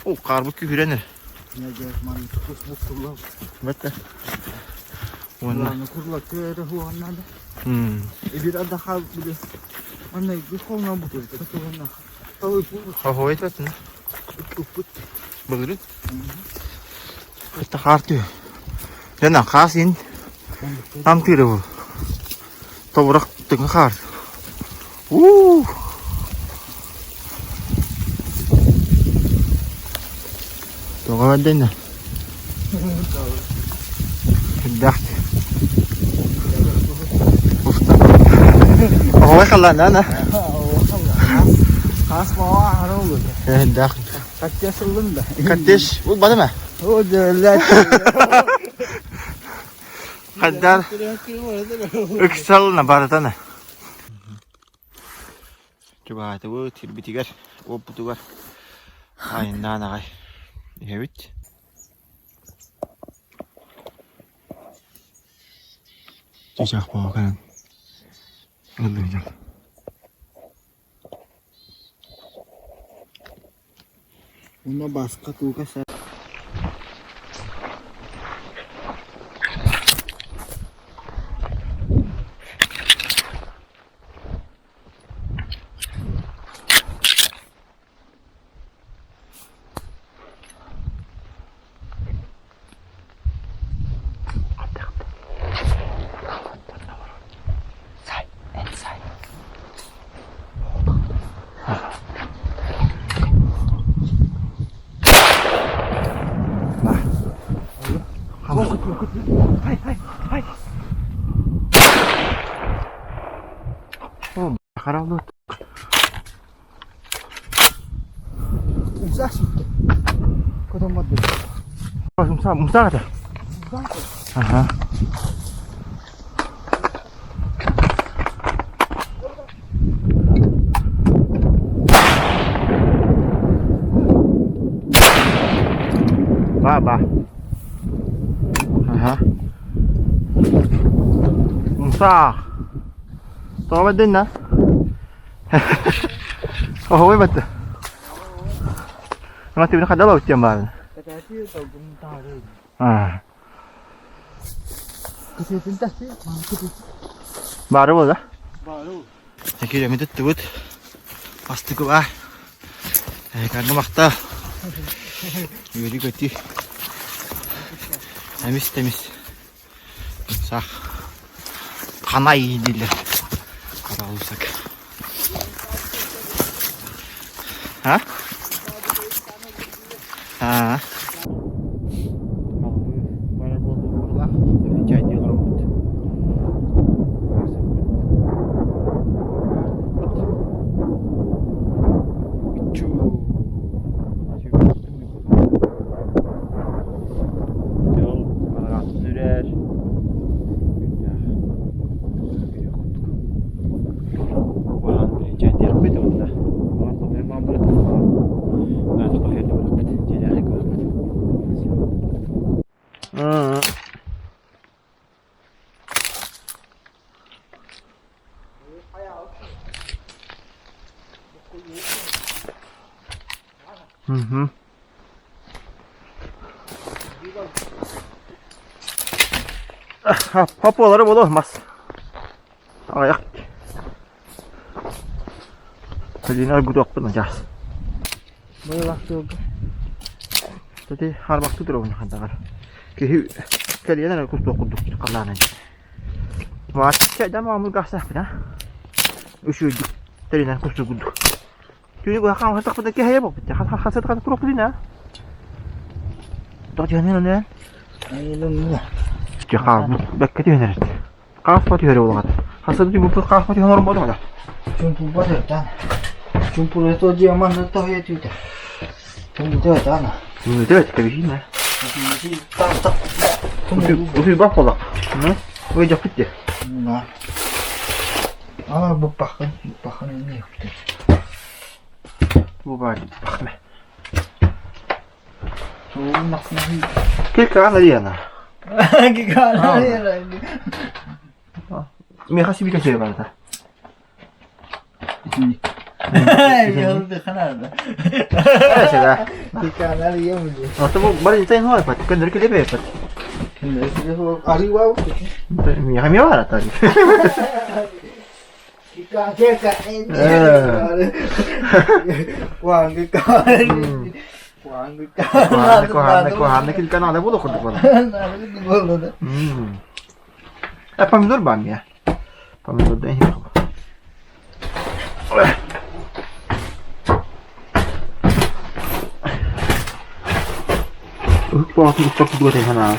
О, хаарбыт күүһүрэн эрэ. Бэтте. Уонна Хоһуой бэтин. Былырын. Кытта хаар түһ. Дьэ хаас ин намтыыры бу. Тобурах тыҥа хаар. Уу! Тоҕо бэрдэннэ? Элбэх. Уста. Оҕолор халлаана на. Хаас баҕа аһара олур. Элбэх. Каттес ыллын да. Каттес ол бады ма? О, дөлләт. Хаддар ыксалына барытана. Чугаһаатыбыт сирбитигэр, уоппутугар айаннаан аҕай иһэбит. Чычах буолан ыллыыр Уна баска туука Хараллыт. Умса сүттэ. Көтөн барда. Умса, умса ката. Ага. Ба, ба. Ага. Умса. Тоҕо бэрдин Оһуой батта. Ама тибини хадала уттен баарын. Аа. Баары буолла. Киремит ыттыбыт. Астыкы баар. Карны махта. Үөрүү көтүү. Эмис темис. Сах. Ханай дииллэр. Хараалусак. А? А. Дьол араҕаатын үрэр, күннээх күрүө курдук. Уһаан чэйдиэхпит уонна дьиэлээхи көрөхпүт. Мгм. Хаппалары боло мас. Аяқ. Билин гудокпун ажаас. Быйлактылга. Тати харбакты туругун хандагар. Киһи кэлиэн эрэ кустуох курдук халлаанан. Маачча да маамыр гасахпына. Үшүйдүк тэринэн кустук курдук. Түүнү быһа хаамсатахпына киһи буолбут. Хасатахата туруох билин аа. Тоҕо түһэн аны? Дьэ хаалбыт бэккэ түһэн эрэр. Хааспа түһэрэ буолаҕат. Хасыт түбүппүт хааспа түһэн олорбот оҕо. Чумпурба төртан. Чумпура то дьиэ манна тоһуйа түүтэ. Чумпура тана. Чумпура кэбиһиинэ. Утуй бах болақ. Ой жаппыт де. Ана буппахын, буппахын эмне юкту. Бу бар бахме. Сууммахна. Кикана диана. Кикана диана. Меха сибика сөй барда. Помидор баар миэ. Помидорда иһин Уһук укпа курдук этэ санаа.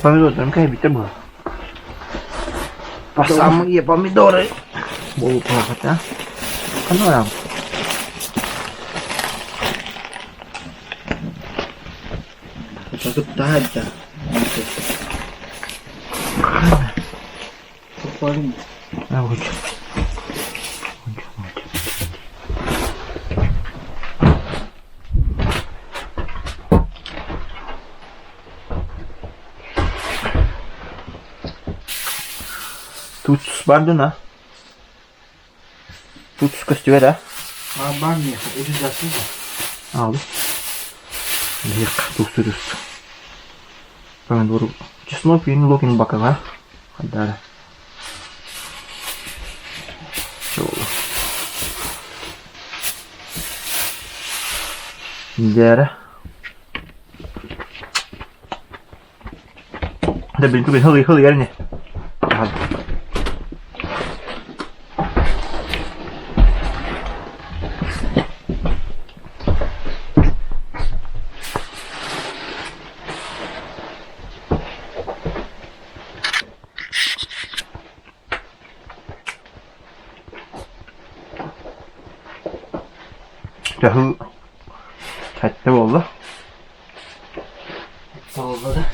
Помидордарым кэһэбиттэр буолар. Самые помидоры. Буолуохта. Ханна барабыт? Тут бардына. Тут көстүбэт а? Баар миэхэ, үтү Аалы. Биир тустурус. Помидору чеснок и лукин бакага. Хадара. Дээрэ. Да блин, тугай хылый хылый эрне. Дьаһыл сэттэ буолла. Буолла да?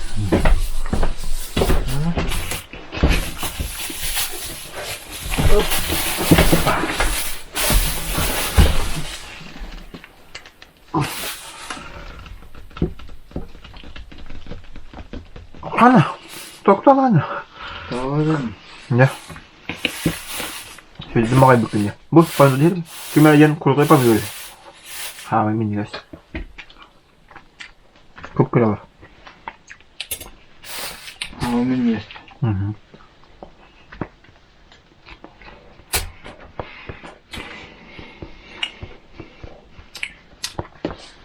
Хана, тохтолаана. Тоҕо Дьэ. Сүрдүм аҕай бүкүннэ. Бу помидор ким эрэ диэн курдук помидор. Хаамай минньигэс. Кып-кыралар. Минньигэс.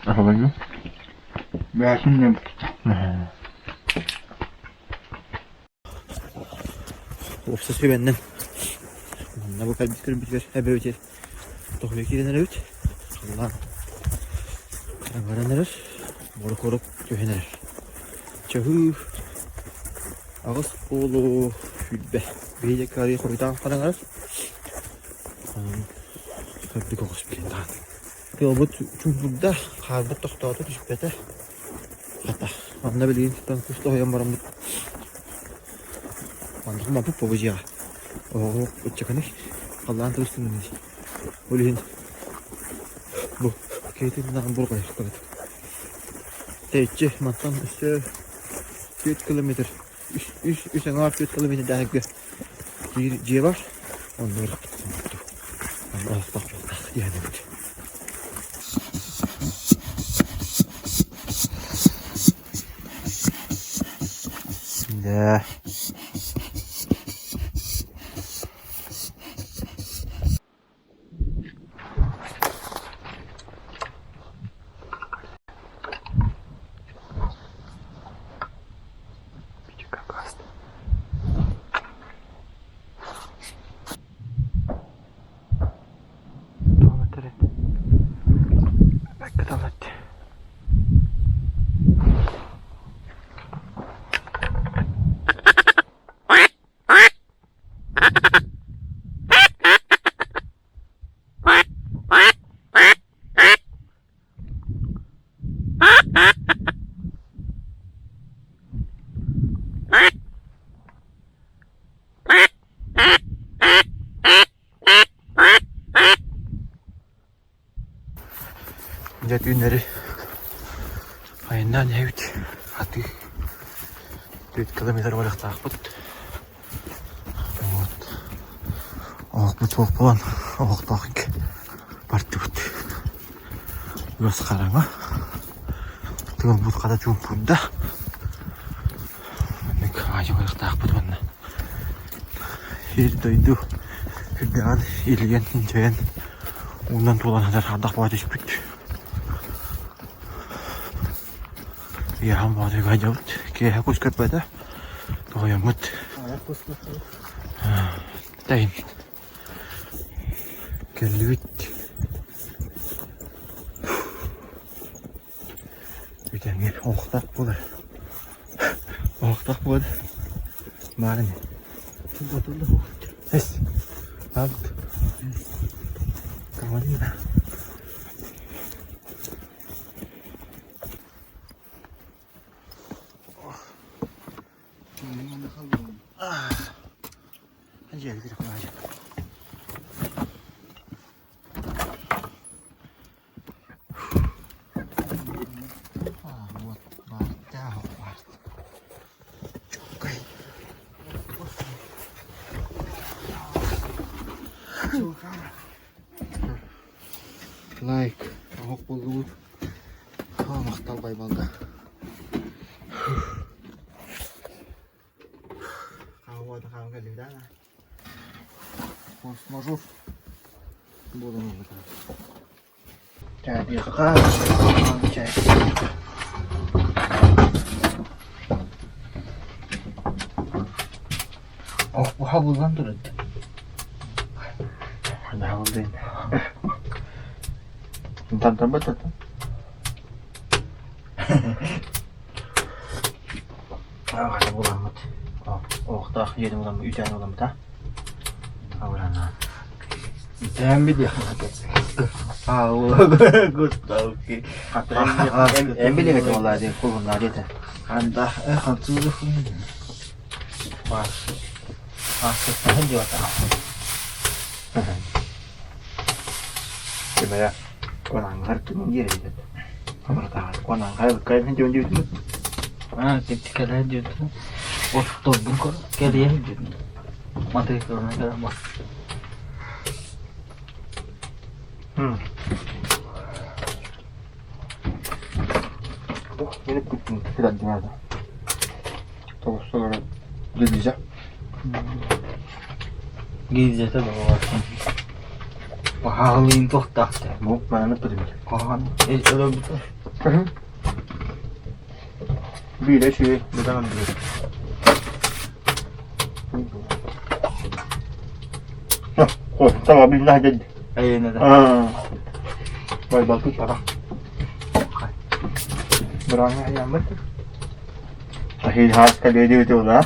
Аһылыгы? Бэйэтин да бүттэ. Уопсай сүбэннэн манна бу кэлбит көрбүтүгэр эбэбитигэр тоһуйа киирэн эрэбит. Халлаан хараҥаран эрэр, борук-борук түһэн эрэр. Чаһыы 8:20 биһиги арыы хоруйдаан хараҥарар. Онон сырдык оҕус билин даҕаны. Тыалбыт чуҥкурда, хаарбыт тохтоото түспэтэ. Хата, манна билигин сытан кус тоһуйан бараммыт Маннык маппыт буолбу дьиэҕэ. Оҕо ыччаканый халлаан тыбыстыҥный. Ол иһин бу киһитин бурҕайыахтабыт. Тэйиччи мантан өссө 4 километр үс аҥаар 4 километрдааҕы биир дьиэ бар. Онно ырахпыт Онно олохтоох буолтах диэн эбит. Да. Дьэ түүннэри айаннаан иһэбит атыы. 4 километр барыахтаахпыт. Вот. Оһохпут суох буолан, оһохтоох бардыбыт. Үөс хараҥа. Тыалбыт хата чуумпурда. Маннык аадьа барыахтаахпыт уонна сир дойду үрдэҕин илийэн инчэйэн уунан туолан сытар ардах буола түспүт. Ыйааһын боотуйга сылдьабыт. Киэһэ кус көппөтө. Тоһуйаммыт. Тэйин. Кэллибит. Бүтэҥҥэ оһохтоох буолар. Оһохтоох буолар. Баар ини. Эс. Аабыт. Каманина. Лайк, оһох буллубут. Махтал Байбалга. Форс-мажор буолан ылбыта. Чай Ох, булан турар. Тантарбат это. Хата буламмыт. Оохтоох дьиэтин буламмыт, үтээн буламмыт, а? Абыранаа. Үтээн билиэххэ Густавки. Эн билиҥ этэ буоллаа дии, кулуннаа диэтэ. Анда хантыылы Аасыттаһын диэбатаҕа. Кимэрэ Кунаҥҥар түҥ диэр эбит. Амратааҕар кунаҥҥар кэлэн диэн диэбитим. Аа, кэлэн диэбитим. Отторбун кэлиэм диэбитим. Матыыкылана кэлэн бар. Мин күттүм кытардым Тоҕус Гильза. Гильзата баҕалаатын. Баһаалыын туохтаахтар. Бу мааны пытыммыт. Хаһан өлөрбүтэ. Биирэ үчүгэй, быдан биир. Саба биллах дед. Айына да. Бай балкыт пара. Быраңа аяммыт. Ахил хааска диэди ула.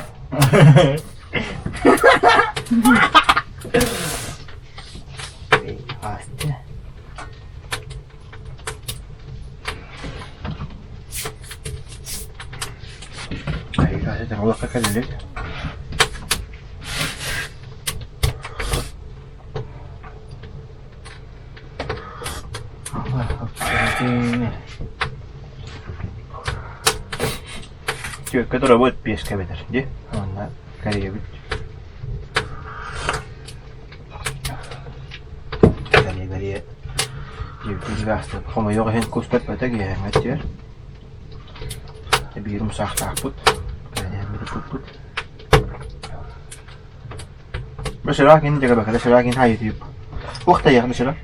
Хаасты. Ахил хаасы улакка кэллик. Түөккэ турабыт пиэскэ эбэтэр дии уонна кэрийэбит кэрийэ-кэрийэ дьиэбитин гаастан хомойуох иһин кус көппөтө киэһээҥҥи өттүгэр биир умсаахтаахпыт кэрийэммит ыппыппыт Башыраак ин дьагабакара шыраак ин хайытыып. Уохтайах башыра.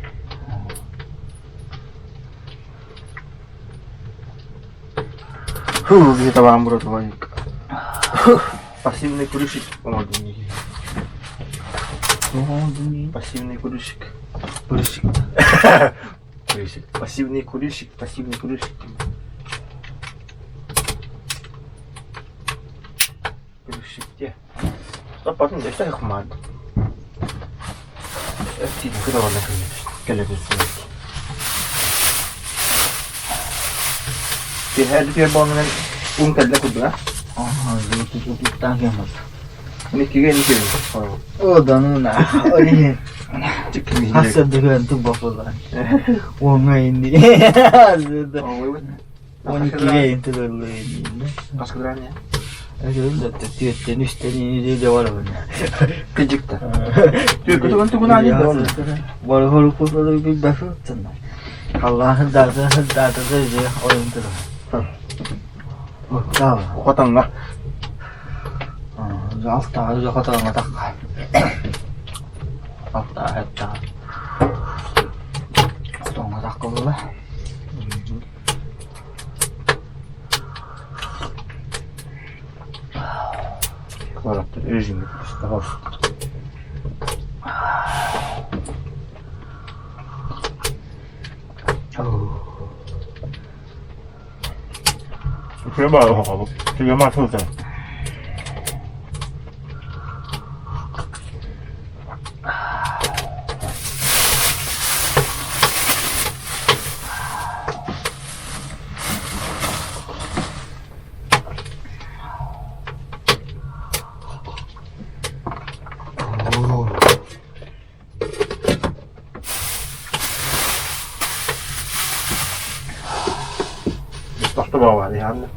Фу, где табаам буротугайык. Пассивный курильщик оҥордум дии. Пассивный курильщик. Курильщик. Курильщик. Пассивный курильщик, пассивный курильщик. Курильщик Саппатын дьэ хмаат. Киэһэ буоланан уун кэллэ курдуга. Иккигэ ини О, да ну на. Олин. Хасса дыгын тубба Уоҥа инди. Он иккигэ инти Баскыдыран. Түөттэн үстэн иди барабын. Кыдьыкта. Түөркөтөгөн тугунаан иһдэ ол. Бары хорукпуталар билбэфыттан. Халлаан даата даата да ойун турар. Оттаа. Хотоҥҥо. Алтаҕа хотоҥҥо тахха. Алтаҕа хаттаҕа. Хотоҥҥо тахха буолла. Куораттар режимит быстаҕас. Үчүгэй баҕайы оһоҕобут. Үчүгэй мас сылдьар. Тохто баҕа иһаанна.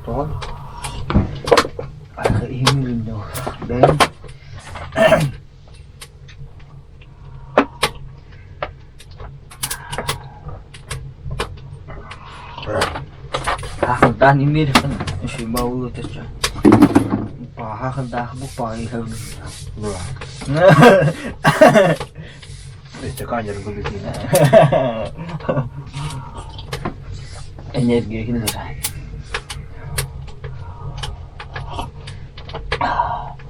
Тоҕо? Бэйэм Хахылдаан имиэрихин үчүгэй Хахылдаах бу Ыстакааннарын көрбүтүн. Энергия киллэрэ.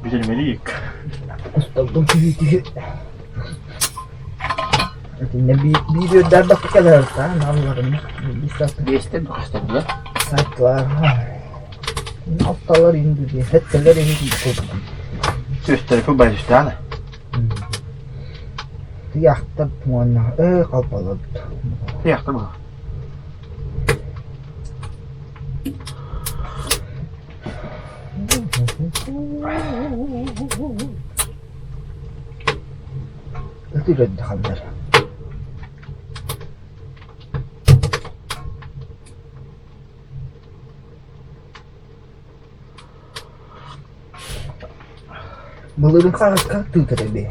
Бүтэрмэлиик. Усталдым түһүүтүгү. Итиннэ биир үөрдэрбэккэ кэлэр наалларын Биэстэн бахастардылар. Сайтлар. Алталар индиги, хеттелер индиги Түөстэрэ кылбайдыстаана. Тыяхтар уонна қалпалабыт. Тыяхтар бу. Ытырыдды ханнар. Былырыын хаһыакка тыытар эбии.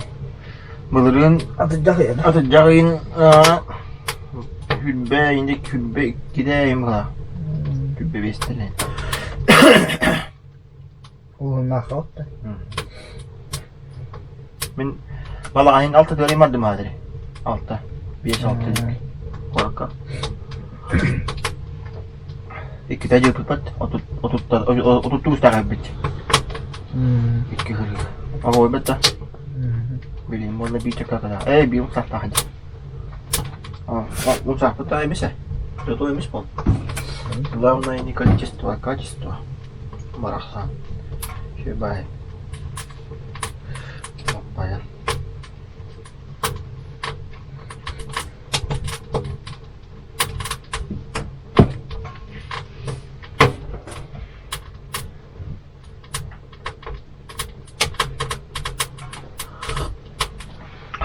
Былырыын Атырдьах ыйын. Атырдьах ыйын күлбэ инде күлбэ иккитэ ыйым быһа. Күлбэ биэстэлээн. Улуннаах отта. Мин балаҕанын алта тыалым бардым аадыры. Алта. Биэс алта дик. Куоракка. Иккитэ дьыппыт, отуттугустаах эбит. Икки хырыы. Оҕойбут да. Билин буолла биир чакакада. Эй, биир сахтаах дии. Ну, сахпыт эмис э. Зато эмис бол. Главное не количество, а качество. Барахсан. Шебай. Оппая.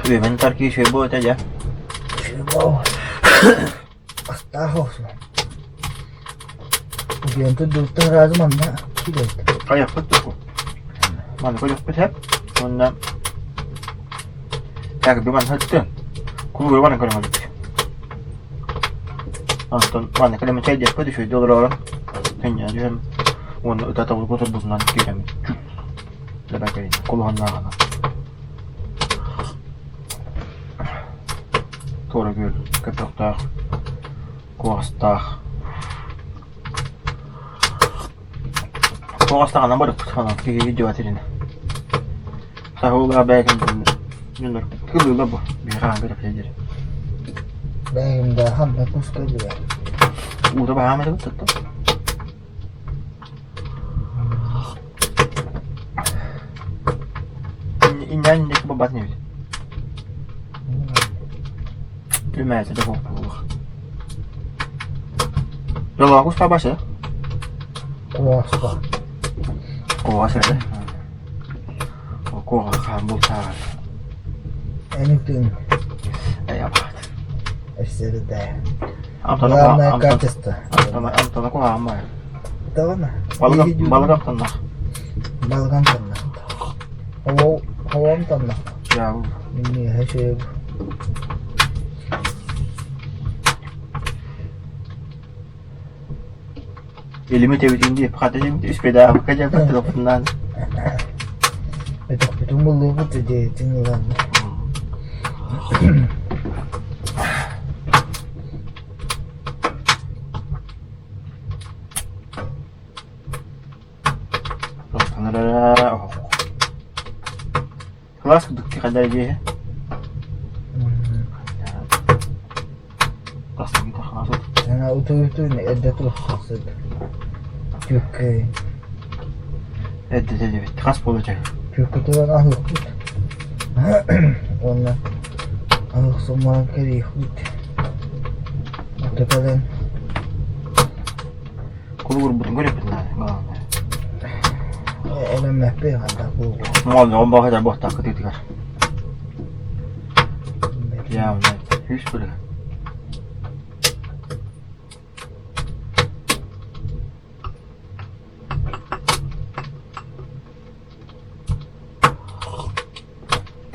Үөмэн таркии үчүгэй буо этэ дьэ. Астаах охсуһан. Утуйан турдуттан сразу манна киирбит. Хайахпыт туку. Манна көрүөхпүт һэп. Уонна так бу манна һыттын. Кулугуй баран көрөҥ эбит. Онтон манна кэлэммит чэйдиэхпит үчүгэйдик олоророн кэнньэ түһэн уонна ыта тобулгу турбутунан киирэммит лэбэкэйин кулуһаннааҕынан Туора күөл көпөхтөөх, куоҕастаах. Куоҕастаҕынан барыппыт онон киһи видео тиринэ. Саһыллаа бэйэтин дьоннор кылыыла бу биһиэхэ хаһан көрөппүтэ диэри. Бэйэм да ханна куска билэр. Уута баһаам этэ туттум. Инньээн инники бабат инибит. Үмээтэ да буолуох. Жолоогус табасы? Куоска. Куоҕас эрэ. Куоҕа хаан бултааҕар. Anything. Эй, абаат. Өссө да. Главное качество. Амтана куһаҕан баар. Сыттаҕына. Балык амтаннах. Балык амтаннах. Хобо амтаннах. Минньигэһэ үчүгэй. Илими тэбитин диэп хата дьэбит үспэдаабыкка дьэбит тылыппытынан. Өтөхпүтүн буллубут идеятын ылан. Кылаас курдук хайда дьиэ. Саҥа утуйутун эрдэ туруохсут. Түөккэ. Эрдэ дебит. Хас буола чай? Түөккэ туран аһыахпыт. Уонна аһыахсыммаан кэлиэхпит. Ото кэлэн Кулугурбутун көрөппүт наада. Элэммэппи ханна кулугур. Моол он баҕа буохтаах кытыытыгар. Явно үс бөлө.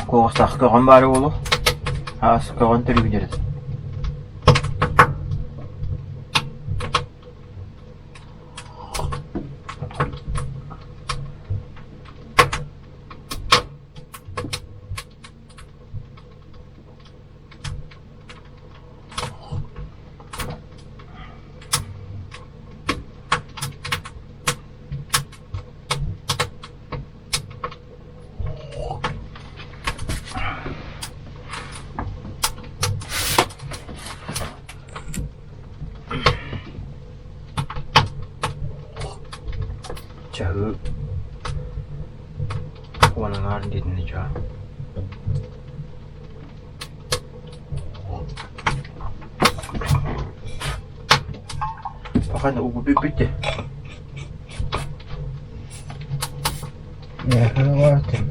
Куоҕастаах көҕөн баары буолуо. Аас көҕөн төрүүнэрит. Чаһыы уон аҥаар диэтинэ чаа. Пахан угу бүппүттэ. Миэхэ баартын.